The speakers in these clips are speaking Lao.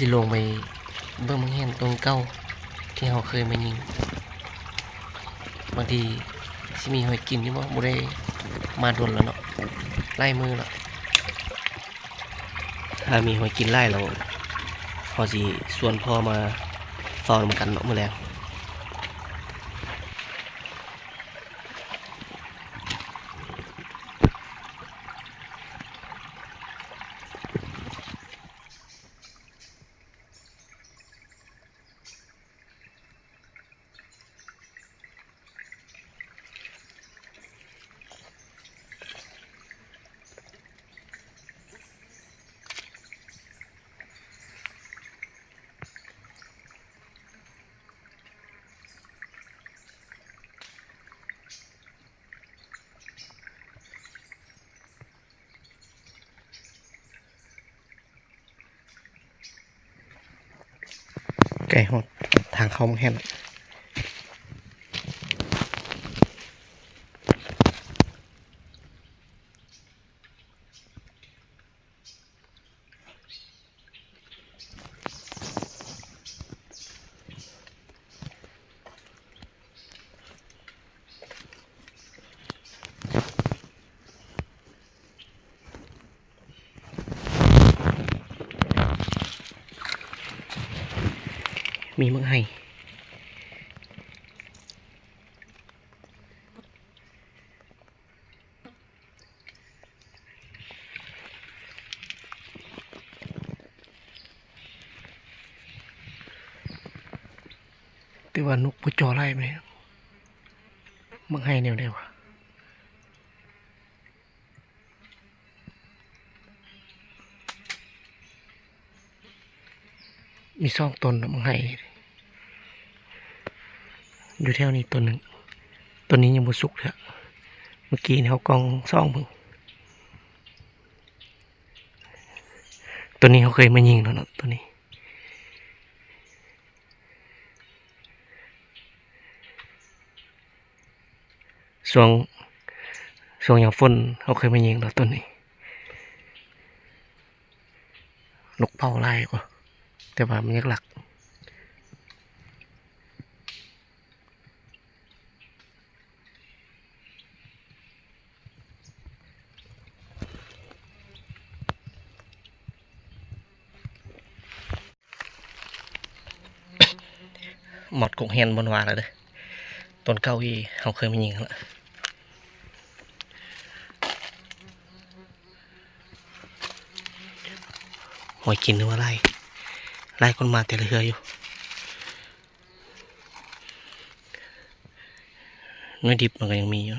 ຊິລົງໄປເບິ່ງໝາກແຮນຕົ້ນເກົ່າທີ່ເຮົາເຄີຍມາຍິງ ບາງທີຊິມີຫອຍກິນຢູ່ບໍ່? ບໍ່ໄດ້ມາດົນແລ້ວເນາະ ຫຼາຍມື້ແລ້ວ. ຖ້າມີຫອຍກິນຫຼາຍແລ້ວ ເຮົາຊິຊວນພໍ່ມາເຝົ້ານຳກັນເນາະ ມື້ແລງ. ໃກ້ຮອດທາງເຂົ້າໝາກແຮນ. ມີໝາກໄຮ. ແຕ່ວ່ານົກບໍ່ຈໍໄລ່ແມ່ນ ມັກໃຫ້ແນວໃດວະ? ມີສອງຕົ້ນນະ ມັກໃຫ້ ຢູ່ແຖວນີ້ຕົ້ນໜຶ່ງ. ຕົ້ນນີ້ຍັງບໍ່ສຸກເທື່ອ ເມື່ອກີ້ນີ້ເຮົາກ້ອງສ່ອງເບິ່ງ. ໂຕນີ້ເຮົາເຄີຍມາຍິງແລ້ວເນາະ ໂຕນີ້. ຊ່ວງ ຊ່ວງຍາມຝົນເຮົາເຄີຍມາຍິງແລ້ວໂຕນີ້. ນົກເປົ້າຫຼາຍກວ່າ ແຕ່ວ່າມັນຢາກລັກ. ໝອດກົກແຮນບ່ອນວ່າແລ້ວເດີ້ ຕົ້ນເກົ່າທີ່ເຮົາເຄີຍມາຍິງຫັ້ນລະ. ຫອຍກິນຖືວ່າຫຼາຍ ຫຼາຍກວ່າມາແຕ່ລະເທື່ອຢູ່. ໜ່ວຍດິບມັນກໍຍັງມີຢູ່.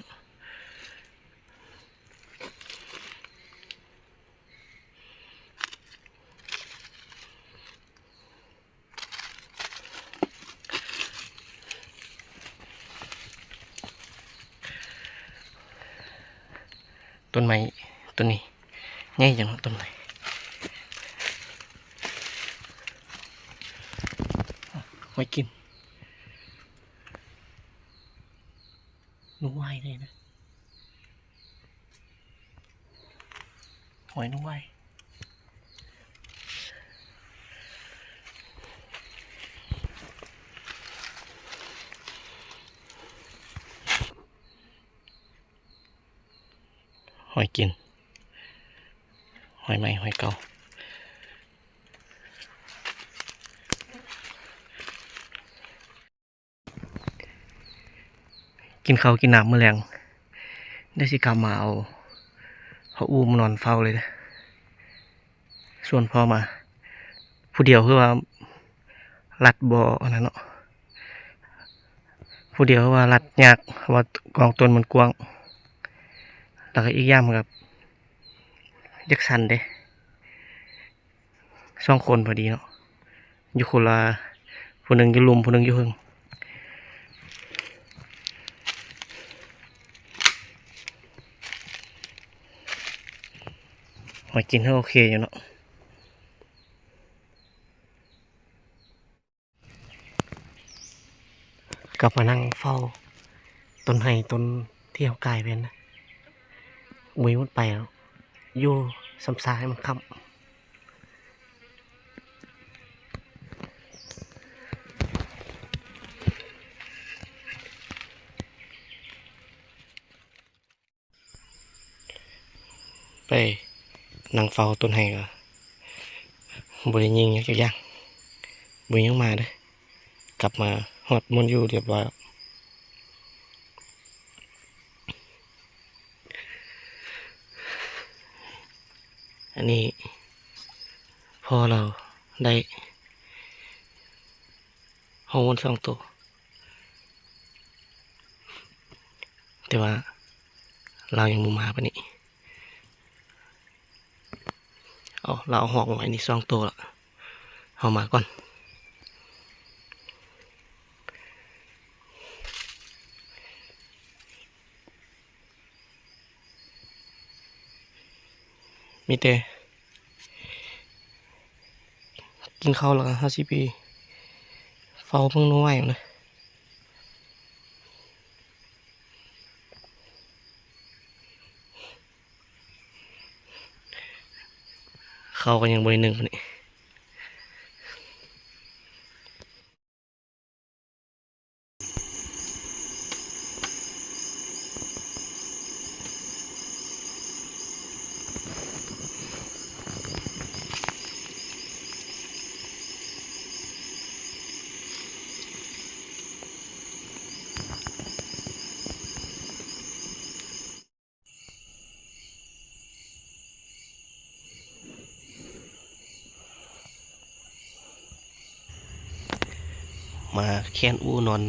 ຕົ້ນໄມ້ຕົ້ນນີ້ໃຫຍ່ຈັງເນາະ ຕົ້ນໄມ້. ຫອຍກິນ ໜູວາຍເລີຍນະ. ຫອຍໜູວາຍ ຫອຍກິນ ຫອຍໃໝ່ ຫອຍເກົ່າ. ກິນເຂົ້າກິນນ້ຳມື້ແລງ ດຽວຊິກັບມາເອົາຜ້າອູ້ມານອນເຝົ້າເລີຍເດີ້. ຊວນພໍ່ມາ ຜູ້ດຽວຄືວ່າລັດບໍ່ອັນນັ້ນເນາະ ຜູ້ດຽວຄືວ່າລັດຍາກ ເພາະວ່າກອງຕົ້ນມັນກວ້າງ ແລ້ວກໍອີກຢ່າງມັນກໍຢາກຊັນເດ້. ສອງຄົນພໍດີເນາະ ຢູ່ຄົນລະ ຜູ້ໜຶ່ງຢູ່ລຸ່ມ ຜູ້ໜຶ່ງຢູ່ເທິງ. ຫອຍກິນເຮົາໂອເຄຢູ່ເນາະ. ກັບມານັ່ງເຝົ້າຕົ້ນໄຮຕົ້ນທີ່ເຮົາກາຍເປັນນະ ບໍ່ມີໝົດໄປແລ້ວ ຢູ່ຊຳຊາໃຫ້ມັນຄ່ຳ. ໄປນັ່ງເຝົ້າຕົ້ນໄຮກໍບໍ່ໄດ້ຍິງຫຍັງຈັກຢ່າງ, ບໍ່ມີຫຍັງມາເດີ້. ກັບມາຮອດບ່ອນຢູ່ຮຽບຮ້ອຍ. ອັນນີ້ພໍ່ລາວໄດ້ຮອກມັນສອງໂຕ, ແຕ່ວ່າລາວຍັງບໍ່ມາປານນີ້. ເອົາ ລາວເອົາຮອກມາໄວ້ນີ້ສອງໂຕລະ, ເຮົາມາກ່ອນ. ມີແຕ່ກິນເຂົ້າແລ້ວກໍເຮົາຊິໄປເຝົ້າເບິ່ງໜໍ່ໄມ້ນະ. ເຂົ້າກໍຍັງບໍ່ໄດ້ໜຶ້ງປານນີ້. ມາແຂນອູ່ນອນ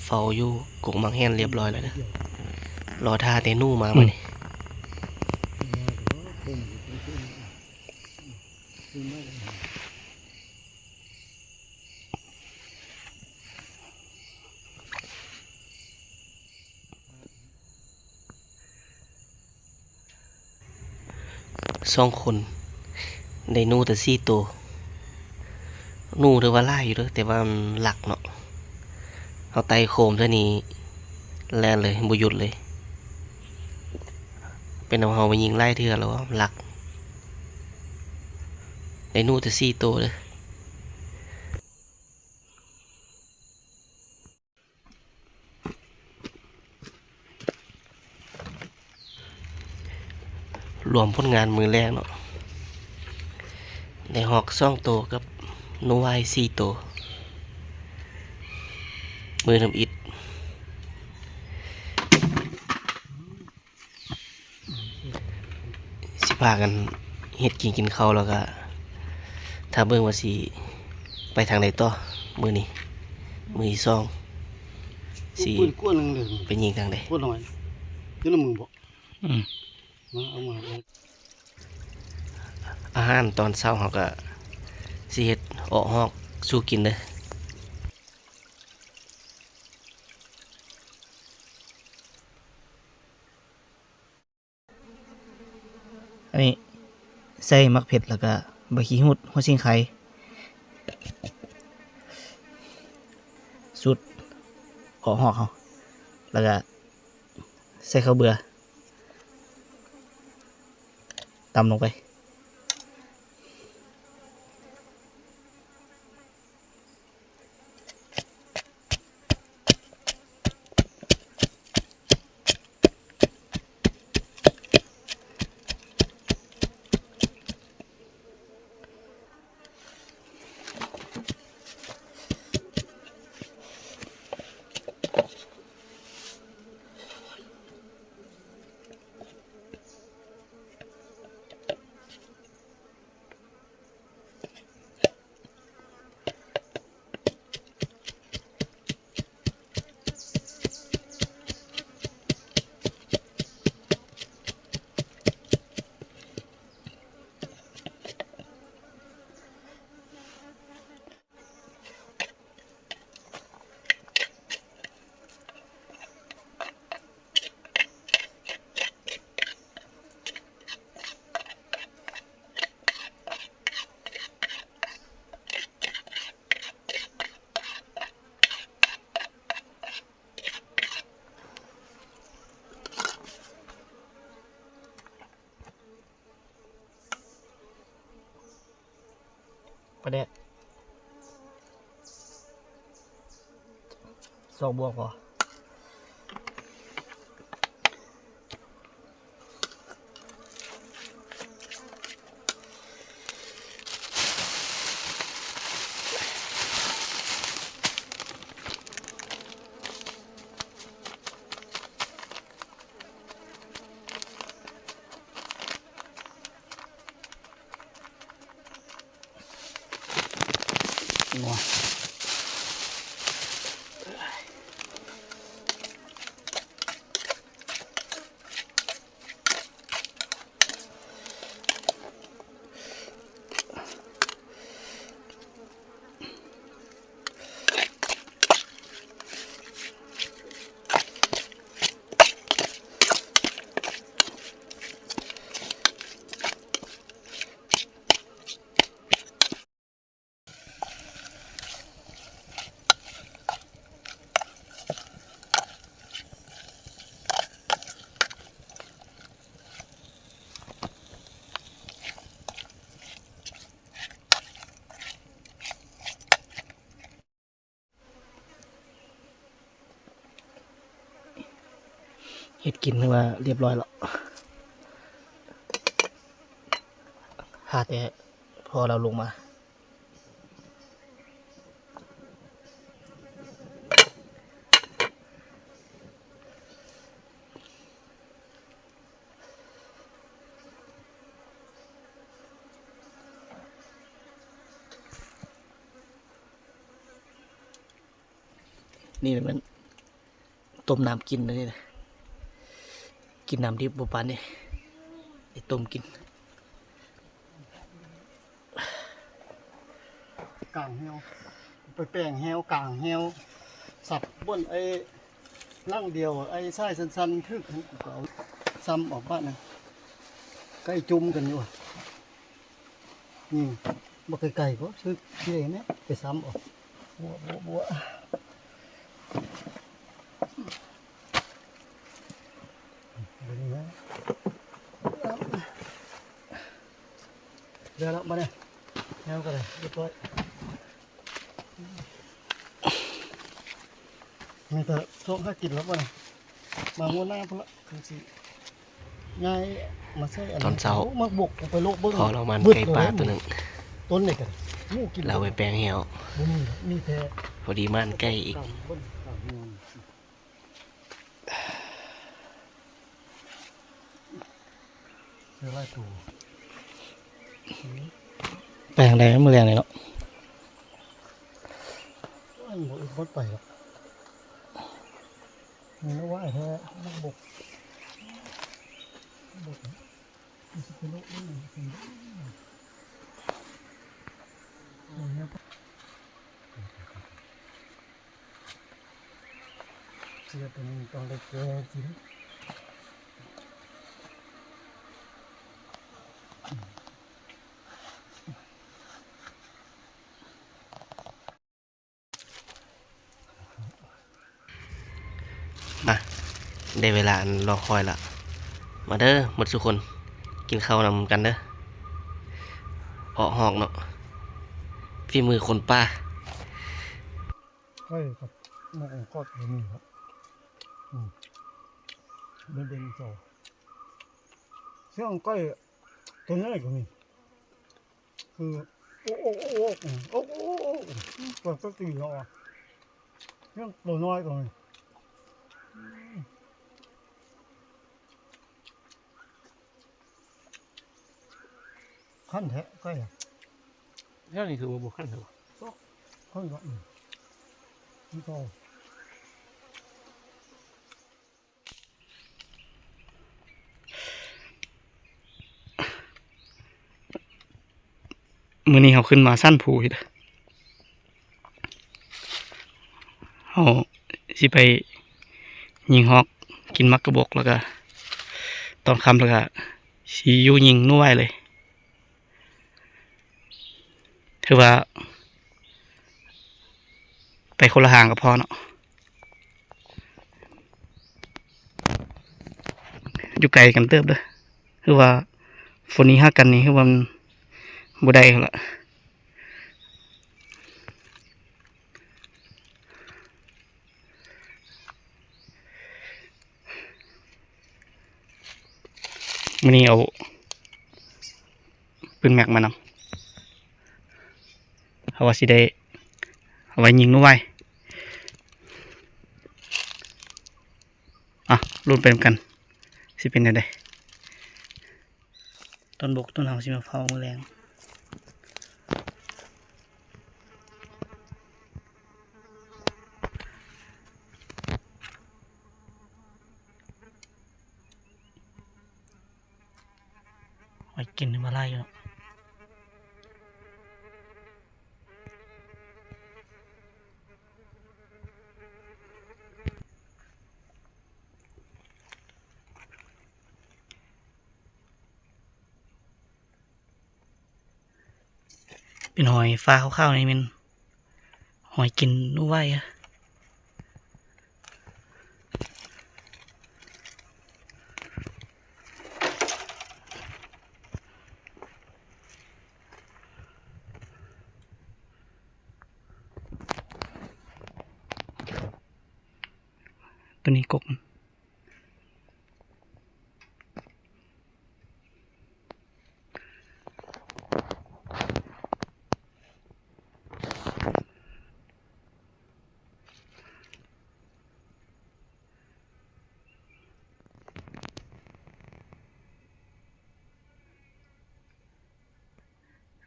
ເຝົ້າຢູ່ກົກໝາກແຮນຮຽບຮ້ອຍແລ້ວເດີ້, ລໍຖ້າແຕ່ໜູມາບັດນີ້. ສອງຄົນໄດ້ໜູແຕ່ສີ່ໂຕ. ໜູຖືວ່າຫຼາຍຢູ່ເດີ້ ແຕ່ວ່າມັນລັກເນາະ, ເຮົາໄຕ່ໂຄມເທື່ອນີ້ແລ່ນເລີຍ ບໍ່ຢຸດເລີຍ. ເປັນເອົາເຮົາໄປຍິງຫຼາຍເທື່ອແລ້ວ ມັນລັກ. ໄດ້ໜູແຕ່ສີ່ໂຕເດີ້. ລວມຜົນງານມື້ແລກເນາະ, ໄດ້ຮອກສອງໂຕກັບໜູຫວາຍສີ່ໂຕ. ມື້ທຳອິດ ຊິພາກັນເຮັດກິນກິນເຂົ້າ ແລ້ວກະຖ້າເບິ່ງວ່າຊິໄປທາງໃດຕໍ່. ມື້ນີ້ມື້ທີສອງ ຊິໄປຍິງທາງໃດ. ອາຫານຕອນເຊົ້າເຮົາກະຊິເຮັດເອາະຮອກສູ່ກິນເດີ້. ອັນນີ້ໃສ່ໝາກເຜັດ ແລ້ວກະໃບຂີ້ຫູດ ຫົວສີໄຄ, ສູດເອາະຮອກເຮົາ, ແລ້ວກະໃສ່ເຂົ້າເບືອ ຕຳລົງໄປ. ປາແດກ ສອງບວກພໍ. ເຮັດກິນຖືວ່າລຽບຮ້ອຍແລ້ວ ຖ້າແຕ່ພໍ່ລາວລົງມາ. ນີ້ແມ່ນຕົ້ມນ້ຳກິນເດີນີ້ນະ ກິນນ້ຳດິບບໍ່ປານນີ້ ໄດ້ຕົ້ມກິນ. ກາງແຮ້ວ ໄປແປງແຮ້ວ ກາງແຮ້ວ ສັບບ່ອນໄອ້ຫຼັງດຽວ ໄອ້ສາຍສັ້ນໆ ຖືກຫັ້ນ ກູກໍເອົາຊ້ຳອອກບາດນະ ໃກ້ຈຸ່ມກັນຢູ່. ນີ້ ບໍ່ໄກໆ ກໍຊຶກຊິໄດ້ແມ່ນໄປຊ້ຳອອກ ບົວໆ ເບິ່ງນະ ແລ້ວລະບາດນີ້ ແລ້ວກໍໄດ້ ຮຽບຮ້ອຍ. ມີແຕ່ຊອກຫາກິນແລ້ວບາດນີ້ ມາງວດໜ້າພຸ້ນລະ ຄືຊິຍ້າຍມາໃສ່ອັນ ຕອນເຊົ້າ ໂອ້ ໝາກບົກ ກູໄປໂລະເບິ່ງ ພໍລາວໝານໄກ່ປ່າໂຕໜຶ່ງ ຕົ້ນນີ້ກໍໄດ້ ໝູກິນ ລາວໄປແປງແຮ້ວ ບໍ່ມີ ມີແຕ່ ພໍດີໝານໄກ່ອີກ. ເສືອຫຼາຍໂຕ ໄປທາງໃດມື້ແລງນີ້ເນາະ? ອັນບໍ່ອຶດບໍ່ໄປດອກ ມັນວ່າຍແທ້ ມັນບົກ ບົກ ມັນຊິໄປໂລະເບິ່ງ ເສືອໂຕນີ້ຕ້ອງໄດ້ແກ່ກິນ. ມາ ໄດ້ເວລາອັນລໍຄອຍລະ ມາເດີໝົດສູ່ຄົນ ກິນເຂົ້ານຳກັນເດີ ເອາະຮອກເນາະ ຝີມືຄົນປ່າ. ໄກ່ກັບໝາກອອງກອດກໍມີເນາະ ອືມ ເດັ່ນໆ ສຽງໄກ່ຕົວໃຫຍ່ກໍມີ ຄື ໂອກໂອກໂອກໂອກ ໂອກໂອກໂອກ ກວ່າຈະຕີເນາະ ຍັງຕົວນ້ອຍກວ່ານີ້ ຄັນແທ້ ໄກ່ ແຖວນີ້ຖືວ່າບໍ່ຄັນເທື່ອ ຄັນກໍ ອືມ ມັນກໍ ມື້ນີ້ເຮົາຂຶ້ນມາຊັ້ນພູອີກ ເຮົາຊິໄປຍິງຮອກ ກິນໝາກກະບົກ ແລ້ວກະຕອນຄ່ຳ ແລ້ວກະຊິຢູ່ຍິງໜູໄວ້ເລີຍ. ຖືວ່າໄປຄົນລະທາງກໍພໍເນາະ ຢູ່ໄກກັນເຕີບເດີ ຄືວ່າຝົນນີ້ຫາກັນນີ້ ຄືວ່າມັນບໍ່ໄດ້ແລ້ວລະ. ມື້ນີ້ເອົາປືນແມັກມານຳ ເຮົາວ່າຊິໄດ້ເອົາໄວ້ຍິງໜູໄວ້ ອ່ະ ລຸ້ນໄປນຳກັນ ຊິເປັນແນວໃດ. ຕອນບົກຕອນເຮົາຊິມາເຝົ້າມື້ແລງ ຫອຍກິນມາຫຼາຍຢູ່ເນາະ. ເປັນຫອຍຟ້າຂາວໆ ນີ້ແມ່ນຫອຍກິນໜູໄວ້. ໂຕນີ້ກົກມັນ.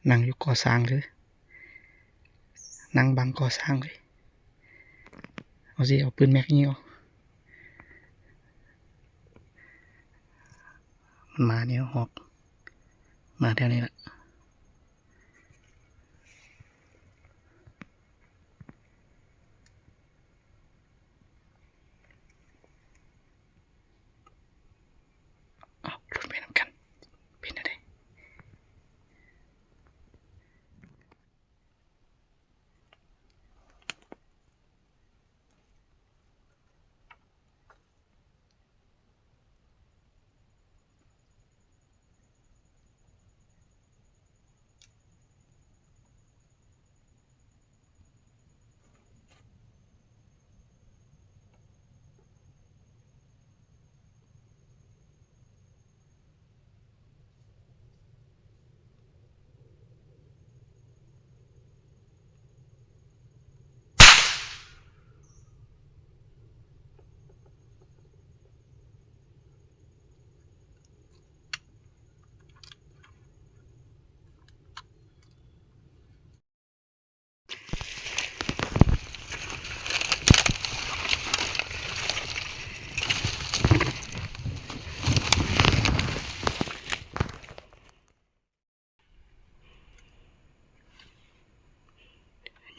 ນັ່ງຢູ່ກໍ່ສ້າງເລີຍ ນັ່ງບັງກໍ່ສ້າງເລີຍ. ເອົາຊິ ເອົາປືນແມັກຍິງເອົາ. ມັນມາແນວຮອກ ມາແຖວນີ້ລະ. ເອົາ ລຸ້ນໄປນຳກັນ ເປັນແນວໃດ?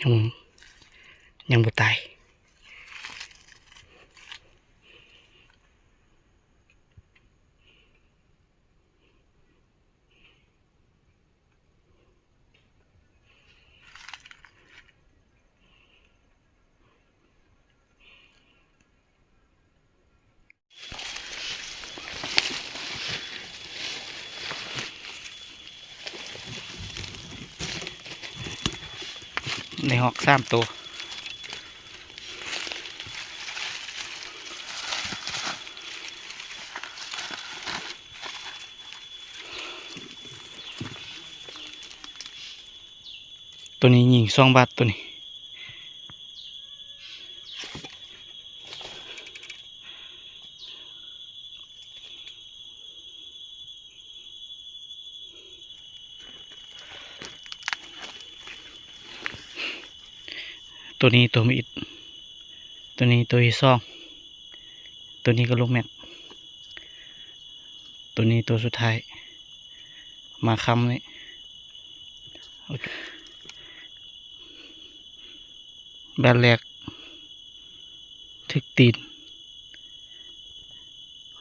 ຍັງ ຍັງບໍ່ຕາຍ. ໄດ້ຮອກສາມໂຕ. ໂຕນີ້ຍິງສອງບາດໂຕນີ້. ໂຕນີ້ໂຕມີດ ໂຕນີ້ໂຕທີສອງ ໂຕນີ້ກໍລູກແມັກ ໂຕນີ້ໂຕສຸດທ້າຍ ມາຄ່ຳນີ້. ບາດແລກຖືກຕີນ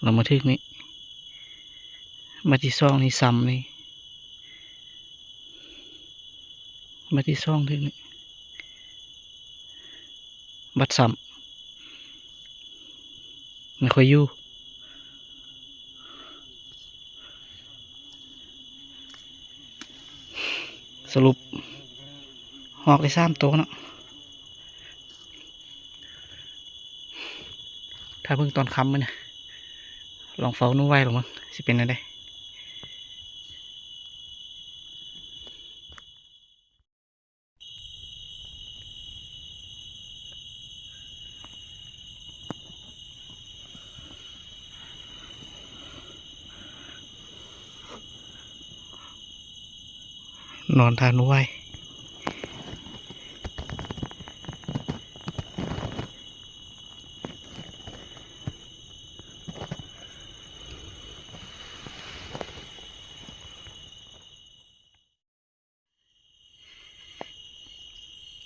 ແລ້ວມາຖືກນີ້ ບາດທີສອງນີ້ຊ້ຳນີ້ ບາດທີສອງຖືກນີ້ ບາດຊ້ຳ ມັນຄ່ອຍຢູ່. ສະຫຼຸບຮອກໄດ້ສາມໂຕເນາະ. ຖ້າເບິ່ງຕອນຄ່ຳມື້ນີ້ ລອງເຝົ້າໜູໄວ້ລອງເບິ່ງ ຊິເປັນແນວໃດ. ນອນທ່າໜູໄວ້.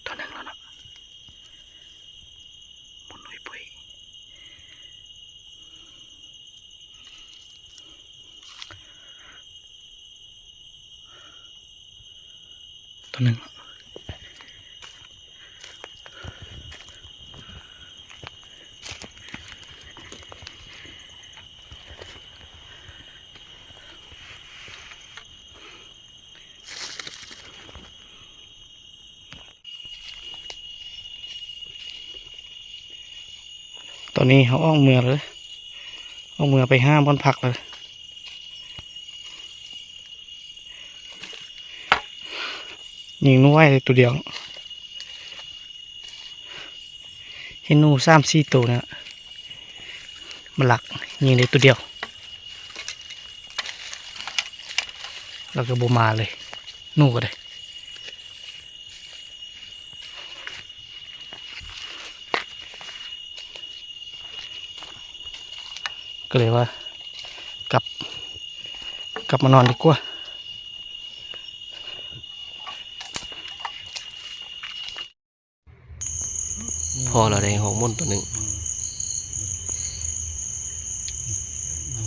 ຕົວໜຶ່ງແລ້ວເນາະ ໝຸ່ນຫຸຍປຸ້ຍ. ຕົວໜຶ່ງເນາະ. ຕອນນີ້ເຮົາອອກເມືອແລ້ວເດີ ອອກເມືອໄປຫາບ່ອນພັກແລ້ວ. ຍິງໜູໄວ້ໄດ້ໂຕດຽວ ເຫັນໜູສາມສີ່ໂຕນີ້ລະ ມັນລັກ ຍິງໄດ້ໂຕດຽວ ແລ້ວກໍບໍ່ມາເລີຍ. ໜູກໍໄດ້ ກໍເລີຍວ່າ ກັບ ກັບມານອນດີກວ່າ. ພໍລາວໄດ້ຮອກມົນໂຕໜຶ່ງ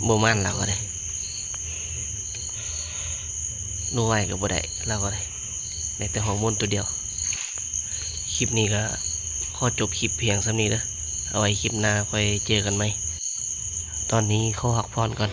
ບໍ່ໝານລາວກໍໄດ້ ໜູໄຫວ້ກໍບໍ່ໄດ້ ລາວກໍໄດ້ ໄດ້ແຕ່ຮອກມົນໂຕດຽວ. ຄລິບນີ້ກໍຂໍຈົບຄລິບພຽງສ່ຳນີ້ເດີ້ ເອົາໄວ້ຄລິບໜ້າຄ່ອຍເຈີກັນໃໝ່. ຕອນນີ້ຂໍພັກຜ່ອນກ່ອນ.